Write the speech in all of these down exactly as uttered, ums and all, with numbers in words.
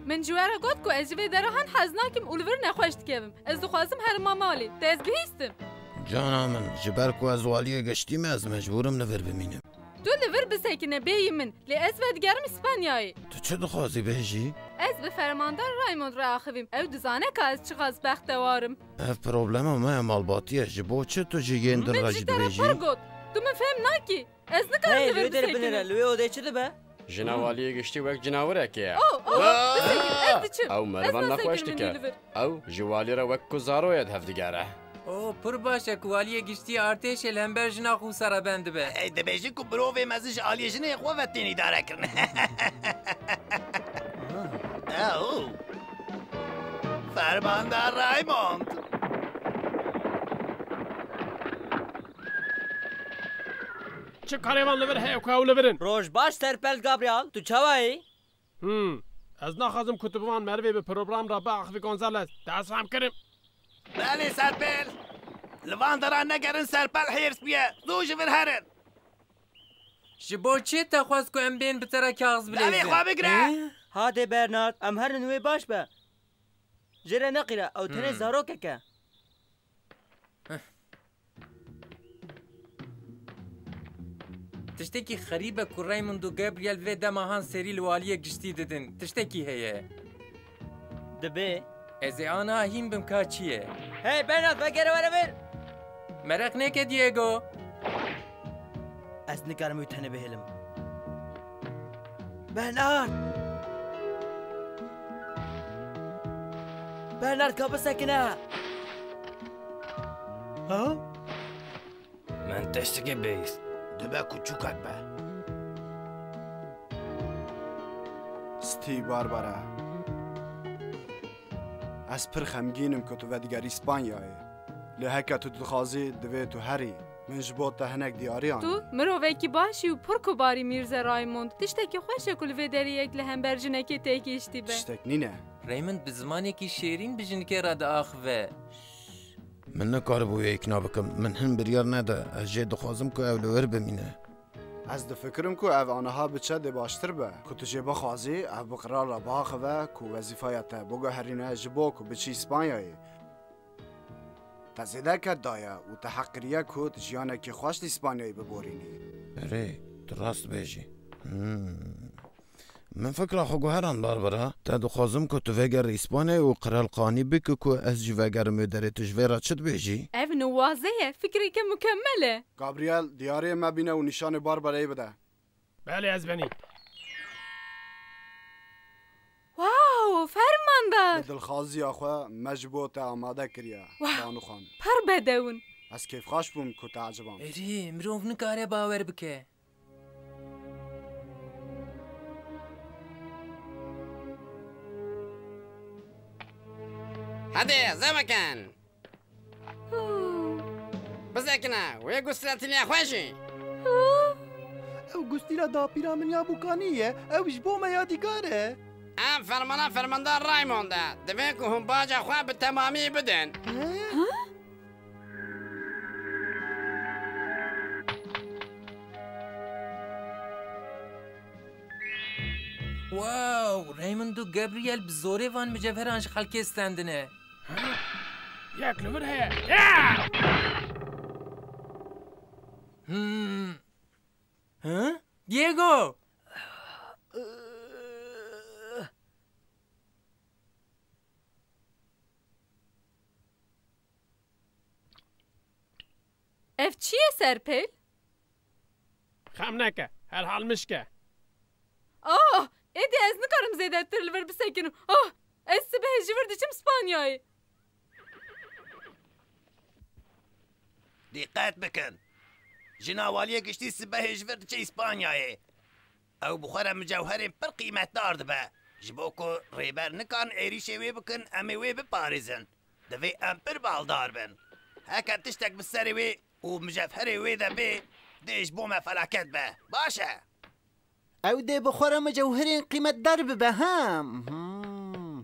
Min ji we re got ku ez ji vê dera han hez nakim û li vir nexweş dikevim. Ez dixwazim herima malê. Te ez bihîstim. Cana min, ji ber ku ez waliyê giştî me, ez mecbûr im li vir bimînim. Tu li vir bisekine bêyî min, lê ez vedigerim Îspanyayê. Tu çi dixwazî bêjî? Ez bi fermandar Raymond re axivîm. Ew dizane ka ez çiqas bextewar im. Ev problema me ya malbatî ye. Ji bo çi tu ji yên din Min re jî ji te re dibêjî? Pir got. Tu min fehm nakî. Ez nikarim Hey, li li wê vir derê binêre, bisekînim. Li wê odeyê çi dibe? Jina waliyê giştî wek cinawirekê ye. Oh, oh, oh, bisekî, ez diçim. Ew Ez merivan nasekirim nexweş min dike. Li vir. Ew ji walî re wek ku zaroyê di hev digere. Oh, pir baş e ku waliyê giştî artêşê li hember jina xwe wisa re bendibe. Ey, dibêjin ku mirovê mezin ji aliyê jinê xwe ve tên îdare kirin. Ew. Fermandar Raymond. Çi karê van li vir heye ku ew li vir in? Roj baş, Serpel Gabriel, tu çawa yî? Hmm. Ez naxwazim ku tu bi van merivê bi program re biaxivî, Gonzales. Te ez fehm kirim. Belê, Serpel. Li van dera negerin, Serpel hêrs bûye. Zû ji vir herin. Ji bo çi te xwest ku em bên bi te re kaxiz bilezin? Devê xwe bigire. Hê? Hadê Bernard, em herin wê baş be. Jê re neqîre, ew tenê Hmm. zarokek e. Tiştekî xerîb e ku Raymond û Gabriel vê dema han serî li waliyê giştî didin. Tiştekî heye. Dibe. Ez ê aniha hîn bim ka çi ye. Hey, Bernard, vegere were vir. Meraq neke, Diego. Ez nikarim wî tenê bihêlim. Bernard! Bernard, ka bisekine! Ha? Min tiştekî bihîst. Dibe ku çûkek be. Stî Barbara. Ez pir xemgîn im ku tu vedigerî Spanyayê. Lê heke tu dixwazî, divê tu herî. Min ji bo te hinek diyariyan. Tu mirovekî baş î û pir kubar î, Mîrze Raymond. Tiştekî xweş e ku li vê derê yek li hember jinekê têgihiştî be. Tiştek nîne. Raymond bi zimanekî şêrîn bi jinikê re diaxive. Min nikaribû wê îkna bikim. Min hin biryar neda. Ez jê dixwazim ku ew li wir bimîne. Ez difikirim ku ev aniha biçe dê baştir be. Ku tu jê bixwazî, ev bi qral re biaxive ku wezîfeya te biguherîne ji bo ku biçî Spanyayê. Te zêde ked daye û te heq kiriye ku tu jiyanekî xweş li Spanyayê biborînî. Erê, tu rast dibêjî. Hmm. Min fikra xwe guherand, Barbara. Te dixwazim ku tu vegerî Îspanyayê û qral qanî bike ku ez jî vegerim wê derê. Tu ji vê re çi dibêjî? Ev nuwaze ye, fikreke mukemmel e. Gabriel, diyariyê me bîne û nîşanê Barbarayê bide. Belê, ez benî. Wow, fermandar! Bi dilxwaziya xwe me ji bo te amade kiriye, Wow. Banu Xan. Pir bedew in. Ez kêfxweş bûm ku te eciband. Erê, mirov nikare bawer bike. Hadi, zê bikin. Bizekine, wê gustîla tiliya xwe jî. Ew gustîla dapîra min ya bûkanî ye, ew ji bo me yadîgar e. Ev fermana fermandar Raymond e. Divê ku hûn baca xwe bi temamî bidin. He? Wow, Raymond û Gabriel bi zorê van micevheran ji xelkê stendine. Yek li vir heye. Ya! Hmm. Hı? Diego! Ev çi ye, Serpêl? Xem neke, herhal mişk e. Oh, êdî ez nikarim zêdetir li vir bisekinim. Oh, ez sibehê ji vir diçim Spanyayê. Dîqet bikin. Jina waliyê giştî sibehê ji vir diçe Îspanyayê. Ew bi xwe re micewherên pir qîmetdar dibe. Ji bo ku rêber nikan êrîşê wê bikin, em ê wê biparêzin. Divê em pir baldar bin. Heke tiştek bi serê wê û micevherê wê de bê, dê ji bo me felaket be. Baş e. Ew dê bi xwe re micewherên qîmetdar bibe, ha? Hmm.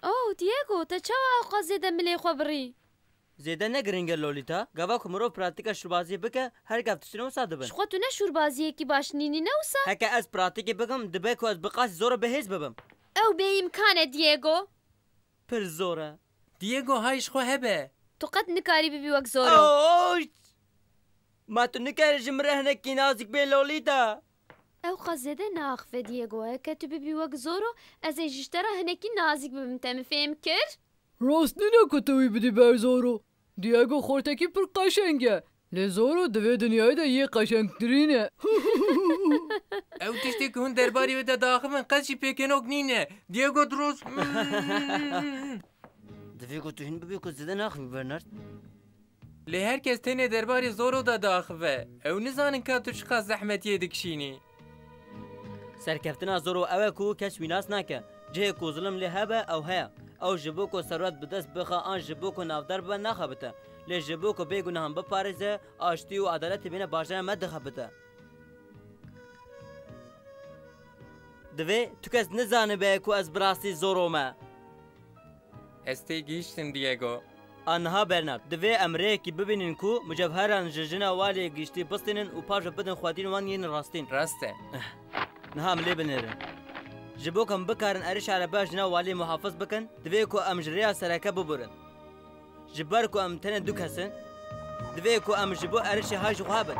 Oh, Diego, te çawa ewqas zêde milê xwe birî? Zêde ne girîng e, Lolita. Gava ku mirov pratîka şûrbaziyê bike, her gav tiştine wisa dibin. Ji xwe tu ne şûrbaziyekî baş nînî, ne wisa? Heke ez pratîkê bikim, dibe ku ez bi qasî zor û bihêz bibim. Ew bêîmkan e, Diego. Pir zor e. Diego, hay ji xwe hebe. Tu qet nikarî bibî wek Zoro. Oy! Ma tu nikarî ji min re hinekî nazik bê, Lolita? Ew qas zêde naaxive, Diego. Heke tu bibî wek Zoro, ez ê ji te re hinekî nazik bibim. Te min fêm kir? Rast nîne ku tu wî bidî ber Zoro. Diego xortekî pir qeşeng e. Lê Zoro di vê dinyayê de yê qeşengtirîn e. Ew tiştê ku hûn derbarê wê de diaxivin qet jî pêkenok nîne. Diego diroz. Divê ku tu hîn bibî ku zêde naxivî, Bernard. Lê her kes tenê derbarê Zoro de diaxive. Ew nizanin ka tu çiqas zehmetiyê dikişînî. Serkeftina Zoro ew e ku kes wî nas nake. Cihê ku zilim lê hebe, ew heye. Ew ji bo ku serwet bi dest bixe an ji bo ku navdar bibe, naxebite. Lê ji bo ku bêgunehan biparêze, aştî û edaletê bêne bajarê me, dixebite. Divê tu kes nizanibe ku ez bi rastî Zoro me. Ez têgihiştim, Diego. A niha, Bernard, divê em rêyekî bibînin ku mucewheran ji jina Waliyê giştî bistînin û paş ve bidin xwediyên wan yên rastîn. Rast e. Niha em lê binêrin. Ji bo ku em bikarin êrişa erebeya jina Waliyê muhafiz bikin, divê ku em ji rêya sereke bibirin. Ji ber ku em tenê du kes in, divê ku em ji bo êrişê hay ji xwe hebin.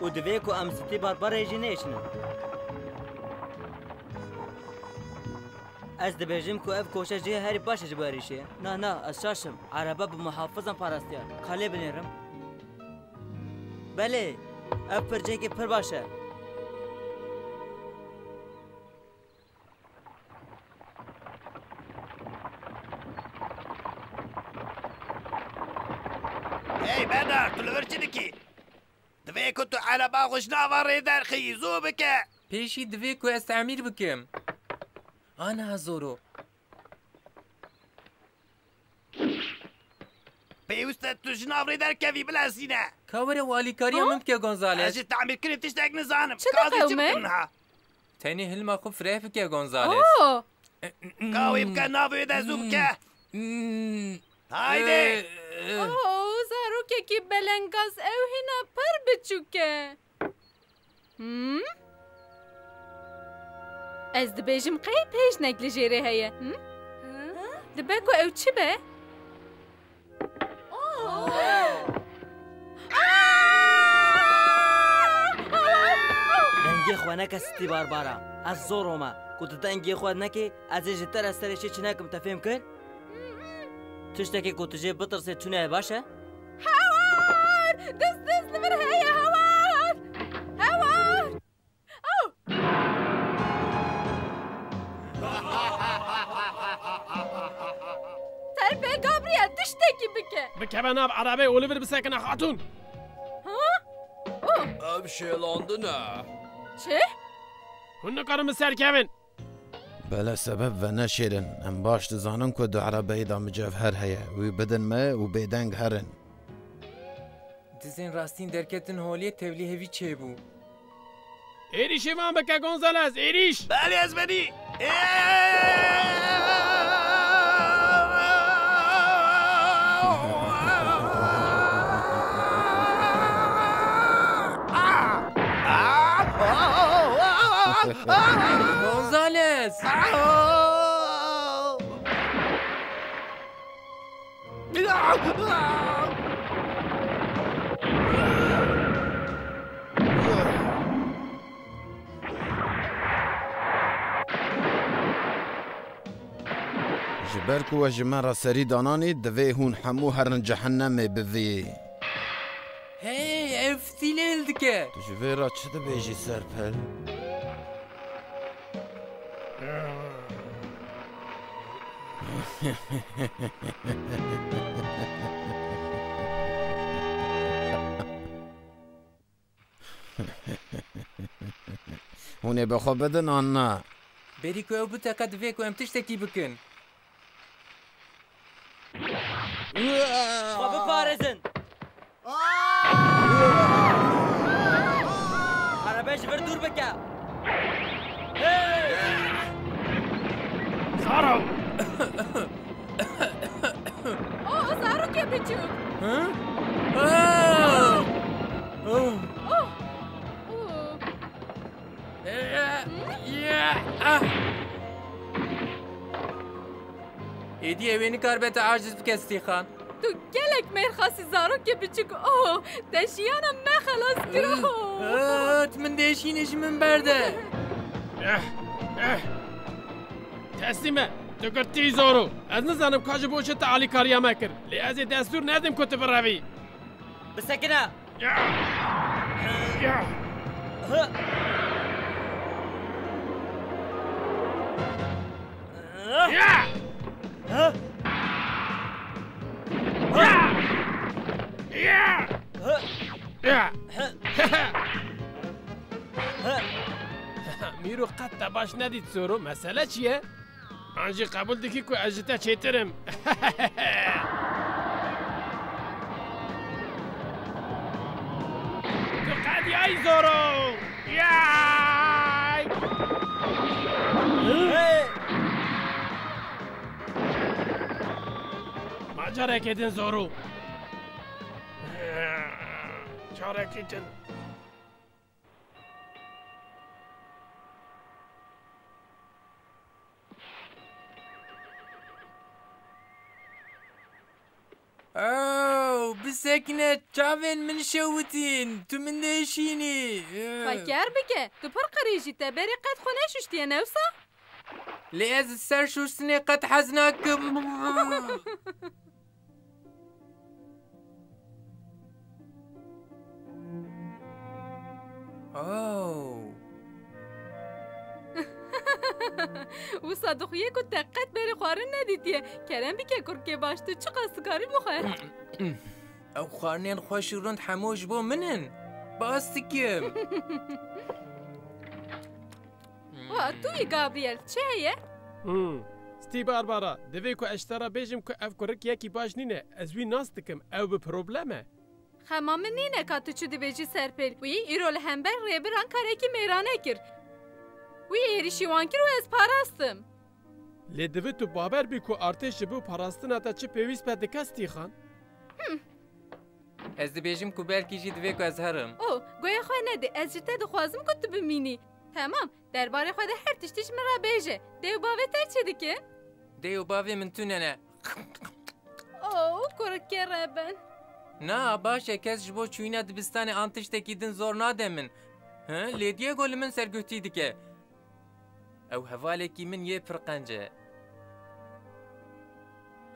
Û divê ku em Stî Barbarayê jî nêşînin. Ez dibêjim ku ev koşa cihê herî baş e ji bo êrişê. Na, na, ez şaş im. Erebe bi muhafizan parastiye. Ka lê binêrim. Belê, ev pir cihekî pir baş e. Hey Bernard, tu li vir çi dikî? Divê ku tu ereba xwe ji nava rê derxî, zû bike! Pêşî divê ku ez temîr bikim. Aniha Zoro. Pêwîst e tu ji nav rê derkevî, bilezîne. Ka were û alîkariya Ha? min bike, Gonzales. Ez ji temîrkirin tiştek nizanim. Çi Ka ez ê çi diqewime? bikim niha? Tenê hilma xwe fireh bike, Gonzales. Oh! Ka wê bike, navê wê de zû bike. Hmm. Haydi. Eh, eh. Oh, zarokekî belengaz, ew hîna pir biçûk e. Hmm? Ez dibêjim qey pêşnek li jêrê heye. Hmm? Dibe ku ew çi be? Dengê xwe neke Stî Barbara. Ez Zoro me. Ku tu dengê xwe nekê, ez ê ji te re serê şê çi nekim, te fêm kir? Tiştekê ku tu jê bitirsê tune ye, baş e? Hewar! Dest dest li vir heye, hewar! Hewar! Ew! Terpê Gabriel, tiştekî bike! Bikeve nav erebê û li vir bisekine, xatûn! Ha? Oh! Ev şêlandin e. Çi? Hûn nikarin bi ser kevin. Bele sebeb veneşêrin. Em baş dizanin ku di erebeyê de micevher heye. Wî bidin me û bêdeng herin. Dizên rastîn derketin holê, tevlî hevî çêbû. Êrîşê van bike, Gonzales, êrîş! Belê, ez benî! Gonzales! Ji ber ku we ji me re serî dananî, divê hûn hemû herin cehennemê bi vî. Hey, ev fitîlê hildike! Tu ji vê re çi dibêjî, Serpil? Hûn ê bi xwe bidin an na? Berî ku ew biteqe, divê ku em tiştekî bikin. Xwe biparêzin! Erebe ji vir dûr bike! Hey! Zaro! Oh, zarokê biçûk! Hı? Ah! Oh! Oh! Oh! Ah! Êdî ew ê nikaribe te aciz bike Stîxan. Tu gelek mêrxasî zarokê biçûk. Oh, te jiyana me xelas kir. Oh. Ah, tu min dêşînî ji min berde. Eh, eh. Teslîm e. Tu girtî Zoro. Ez nizanim ka ji bo çi te alîkariya me kir. Lê ez ê destûr nedim ku tu birevî. Bisekine. Ya. Ya. Hı. Ya. Hı. Ya. Ya. Hı. Ya. Hı. Hı. Mîro qet te baş nedît Zoro. Mesele çi ye? An jî qebûl dikî ku ez ji te çêtir im. Tu qediyayî Zoro! Yay! Hey! Ma carekê din Zoro. Carekî din. Ew, bisekine, çavên min şewitîn, tu min dêşînî. Xwe ker bike, tu pir qirêj î, te berê qet xwe neşuştiye, ne wisa? Lê ez li ser şuştinê qet hez nakim. Oh. Wisa dixuye ku te qet berê xwarin nedîtiye. Kerem bike kurkê baş, tu çiqas dikarî bixwe. Ew xwarinên xweş û rind hemû ji bo min in. Bas dikim. Wa tu yî Gabriel, çi heye? Hmm. Stî Barbara, divê ku ez ji te re bêjim ku ev kurik yekî baş nîne. Ez wî nas dikim, ew bi problem e. Xema min nîne ka tu çi dibêjî Serpêl. Wî îro li hember rêbiran karekî mêrane kir. Wî êrîşî wan kir û ez parastim. Lê divê tu bawer bî ku artêş ji bo parastina te çi pêwîst be dike Stîxan? Hmm. Ez dibêjim ku belkî jî divê ku ez herim. O, goya xwe nede, ez ji te dixwazim ku tu bimînî. Temam, derbarê xwe de her tiştî ji min re bêje. Dê û bavê te çi dikin? Dê û bavê min tune ne. O, kurikê reben. Na, baş e, kes ji bo çûyîna dibistanê an tiştekî din zor nade min. He, lê Diego li min serguhtî dike. Ew hevalekî min yê pir qenc e.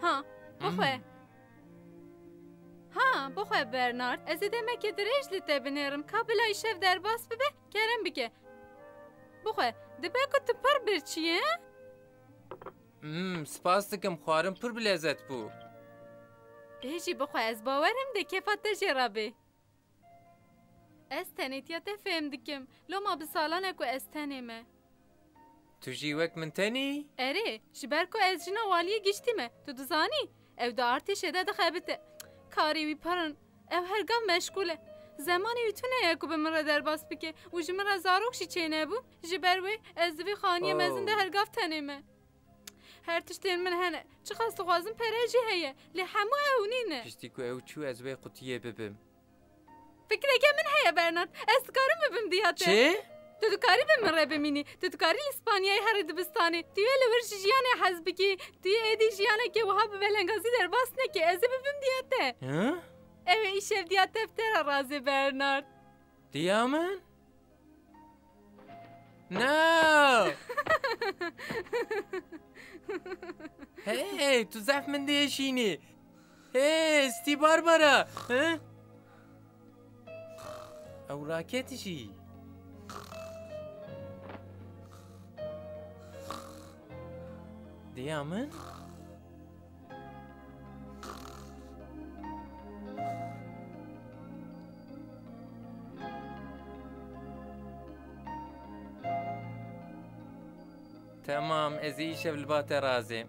Ha, bixwe. Hmm. Ha, bixwe Bernard, ez ê demekê dirêj li te binêrim, ka bila îşev derbas bibe, kerem bike. Bixwe, dibe ku tu pir birçî yî, he? Hmm, spas dikim, xwarin pir bi lezet bû. Ê jî bixwe, ez bawer im dê kêfa te jê re bê. Ez tenêtiya te fêm dikim. Loma bi salan e ku ez tenê me. Tu jî wek min tenî? Erê, ji ber ku ez jina waliyê giştî me. Tu dizanî? Ew di artêşê de dixebite. Karê wî pir in. Ew her gav meşgûl e. Zemanê wî tune ye ku bi min re derbas bike û ji min re zarok jî çênebûn. Ji ber wê ez di vê xaniyê mezin de her gav tenê me. Her tiştên min hene. Çiqas dixwazim pere jî heye. Lê hemû ew nîne. Piştî ku ew çû ez wê qutiyê bibim. Fikreke min heye Bernard. Ez dikarim bibim diya te. Çi? Tu dikarî bi min re bimînî. Tu dikarî li Spanyayê herî dibistanê. Tu yê li wir ji jiyanê hez bikî. Tu yê êdî jiyaneke wiha bi belengazî derbas nekî. Ez ê bibim diya te. Hı? Ew ê îşev diya te bi te re razê Bernard. Diya min? No! Hey, tu zehf min diêşînî. Hey, Stî Barbara, he? Ew raket jî. Diya min? Temam, ez ê îşev li ba te razêm.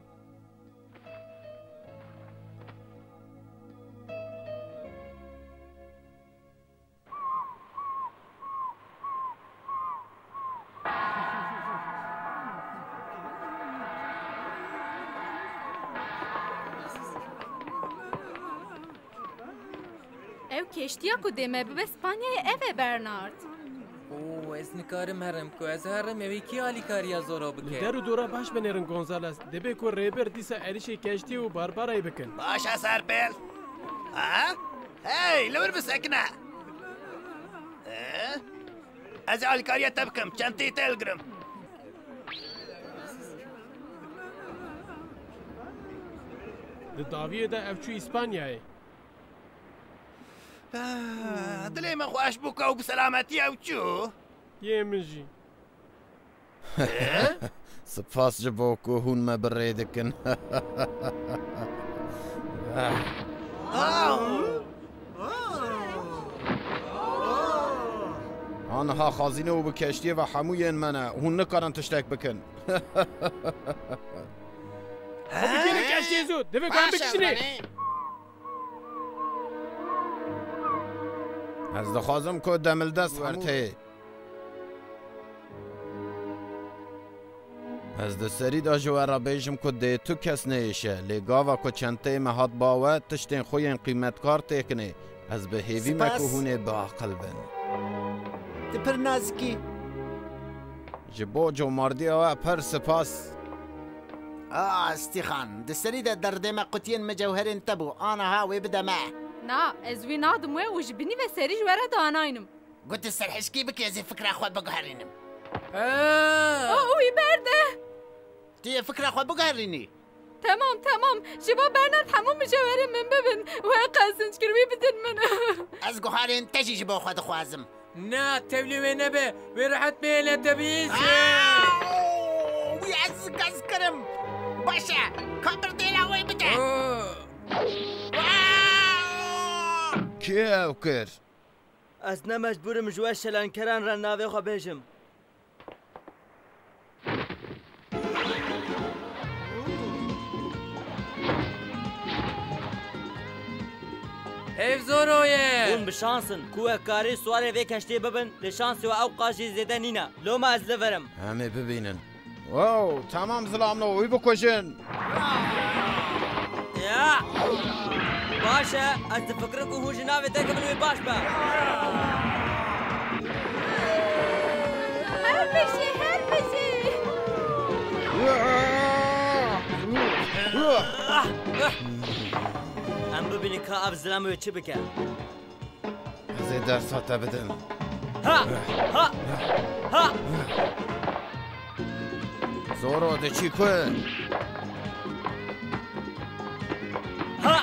Ew keştiya ku dê me bibe Spanyayê ev e, Bernard. Oo, ez Nikarim herim ku ez herim, ew ê kî alîkariya Zoro bike? Li der û dora baş binêrin, Gonzales. Dibê ku rêber dîsa êrişê keştî û Barbarayê bikin. Baş e, Serpêl. Ha? Hey, li wir bisekine. Ee? Ez ê alîkariya te bikim, çenteyê te hilgirim. Di dawiyê de ev çû Îspanyayê. Ah, dilê min xweş bû ku ew bi selametî ew çû. Yê min jî. Spas ji bo ku hûn me bi rê dikin. Aniha xazîne û bi keştiyê ve hemû yên me ne. Hûn nikarin tiştek bikin. Xwe bigihîne keştiyê zû. Divê ku em bikişînê. Ez dixwazim ku demildest wertê. Ez di serî de ji we re bêjim ku dê tu kes neyêşe, lê gava ku çenteyê me hat ba we, tiştên xwe yên qîmetkar têkinê. Ez bi hêvî me ku hûn ê biaqil bin. Tu pir nazik î. Ji bo comardiya we pir sipas. A, Stîxan, di serî de derdê me qutiyên micewherên te bû, aniha wê bide me. Na, ez wî nadim we û ji binî ve serî ji we re danaynim. Got tu serhişkî bike, ez ê fikra xwe biguherînim. He! O, wî berde! Tu yê fikra xwe biguherînî? Temam, temam. Ji bo Bernard hemû micewherên min bibin. We qezenc kir, wî bidin min. Ez guharên te jî ji bo xwe dixwazim. Na, tevlî wê nebe. Wê rehet bê le te bihîstin. Au! Wî ez gez kirim. Baş e. Ka birdêla wê bide. Oh! Au! Kê ew kir? Ez ne mecbûr im ji we şelenkeran re navê xwe bêjim. Hêv Zoro ye! Hûn bi şans in ku we karî swarê vê keştiyê bibin, lê şansê we ew qas jî zêde nîne. Loma ez li vir im. Em ê bibînin. Wow, tamam zilamno, wî bikujin. Ya! Baş e, ez difikirim ku hûn ji navê te kevin wê baş be. Her bijî, her bijî. Em bibînin ka ev zilam wê çi bike. Ez ê dersa te bidim. Ha! Ha! Ha! Zoro diçî ku? Ha!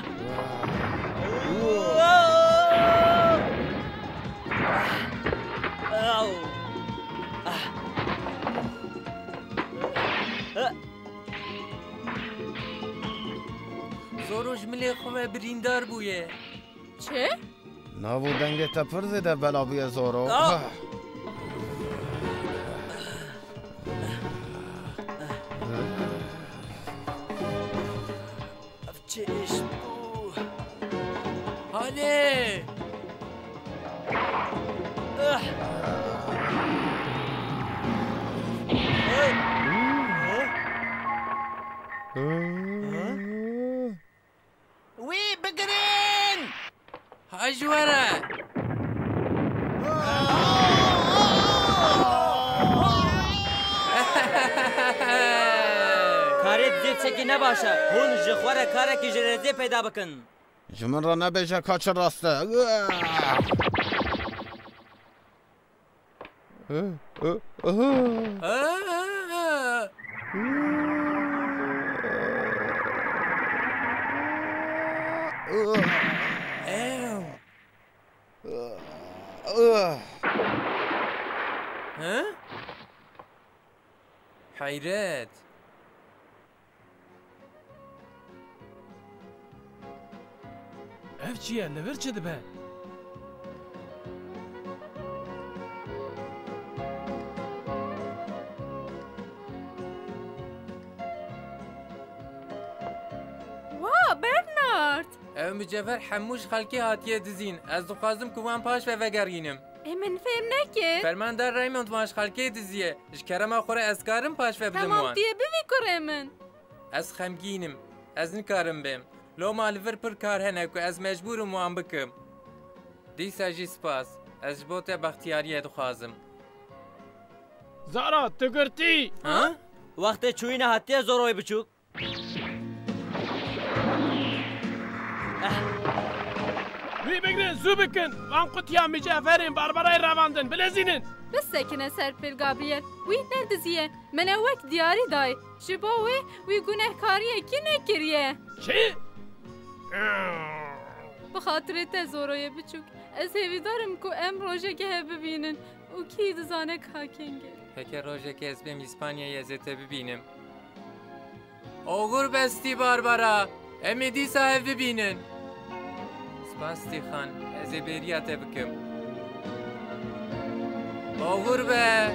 Zoro ji milê xwe ve birîndar bûye. Çi? Nav û dengê te pir zêde bela bûye Zoro. Ah! Ev çi îş bû? Halê! Ah! Wî bigirin! Ha ji we re! Karê dizê tiştekî ne baş e. Hûn ji xwe re karekî ji rêzê peyda bikin. Ji min re nebêje ka çi rast e. Ew. He? Heyret. Ev çi ye? Li vir çi dibe? Wa, Bernard! Ev micevher hemû ji xelkê hatiye dizîn. Ez dixwazim ku wan paş ve vegerînim. Ê, min fêm nekir. Fermandar Raymond wan ji xelkê diziye. Ji kerema xwe re ez karim paş ve bidim wan. Temam, tu yê bivî kurê min. Ez xemgîn im. Ez nikarim bêm. Loma li vir pir kar hene ku ez mecbûr im wan bikim. Dîsa jî spas. Ez ji bo te bextiyariyê dixwazim. Zara, tu girtî! Ha? Wextê çûyîne hatiye Zoroyê biçûk. Eh. Wî bigrin, zû bikin! Van qutiya miceferên Barbarayê revandin, bilezînin! Bisekine ser pêl Gabriel. Wî nediziye. Me ne wek diyarî dayê. Ji bo wê wî gunehkariyekî nekiriye. Çi? Bi xatirê te Zoroyê biçûk. Ez hêvîdar im ku em rojekê hev bibînin û kî dizane ka kengê. Heke rojekê ez bêm Îspanyayê ez ê te bibînim. Oxir be Stî Barbara, em ê dîsa hev bibînin. Spas Stîxan, ez ê bêriya te bikim. Oxir be.